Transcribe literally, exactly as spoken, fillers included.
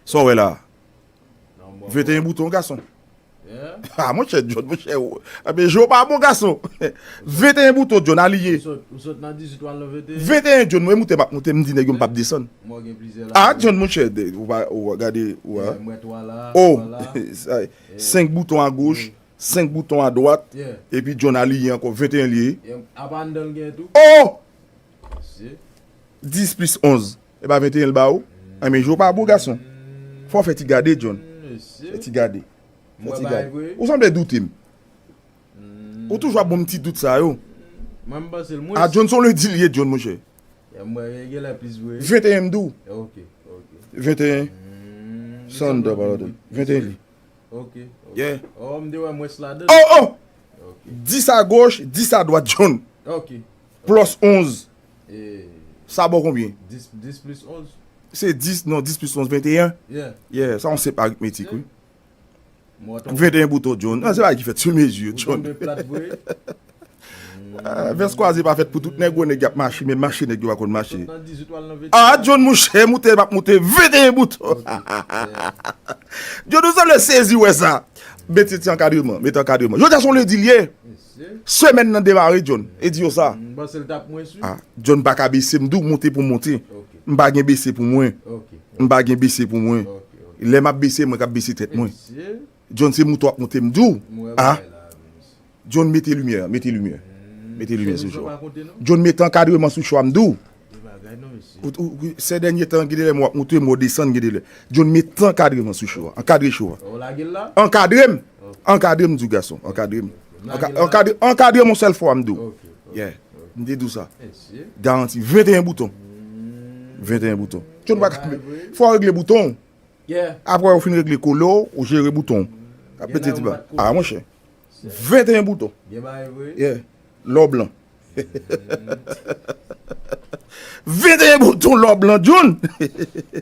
Sa w wè la? Venteyen bouton, gason. Ah, monchè, John, monchè. Enben, je w pa bon, gason. Venteyen bouton, John, aliye. Ou sot nan dizuit, w al nan venteyen? Venteyen, John, mwen moute, m ap moute, m di nèg yo m p ap desann. Ah, John, monchè, ou pa, ou gade, ou a. Oh, senk bouton agoch, senk bouton adwat, epi John aliye ankò, venteyen li ye. Apa anndan l gen tou? Oh! Dis plis onz. E pa venteyen l ba ou? Enben, je w pa bon, gason. Fò w fè ti gade, John. Fè ti gade. Fè ti gade. Ou sanble doute m. Ou toujou ap ban m ti dout sa yo. Mwen, m panse l mwens. Ah, John, se yon lendi li ye, John, monchè. Mwen, gen lè plis vre. Venteyen m di w. Ok, ok. Venteyen. San anndan, pa la. Venteyen li. Ok, ok. Yeah. Oh, m te wè mwens ladan. Oh, oh! Ok. Dis agoch, dis adwat, John. Ok. Plus onz. Sa ba w konbyen? Dis, dis plis onz. Se dis, non, dis plis onz, venteyen. Yeah. Yeah, sa yon senp aritmetik, wi. Venteyen bouton, John. Nan, se bagay ki fèt sou mezi, John. Vès kwaze pa fèt pou tout nèg, gwo nèg y ap mache, men mache nèg yo pa konn mache. Ah, John, monchè, moute m ap moute, venteyen bouton. John, ou sanble sezi wè sa. Mete ti ankadreman, mete ankadreman. Jodi a se yon lendi li ye. Semèn nan demare, John. E di yo sa. Ah, John pa ka bese, m di w, monte pou monte. M pa gen bese pou mwen. M pa gen bese pou mwen. Lè m ap bese, mwen k ap bese tèt mwen. John, se moute w ap moute, m di w. Ah, John, mete limyè, mete limyè. Mete limyè sou cho a. John, mete ankadreman sou cho a, m di w. Ou, ou, ou, sè dènye tan, gen de lè m w ap moute, m w desann, gen de lè. John, mete ankadreman sou cho a. Ankadre cho a. Ankadre m. Ankadre m, di w, gason. Ankadre m. Anka-, ankadre, ankadre m yon sèl fwa, m di w. Yeah. M te di w sa. Garanti. Venteyen bouton. Venteyen bouton. John, pa ka, fò w regle bouton. Apre w fin regle kole w, ou jere bouton. Ap pete ti ba. Ah, monchè. Venteyen bouton. Yeah. Lò blan. Venteyen bouton lò blan, John.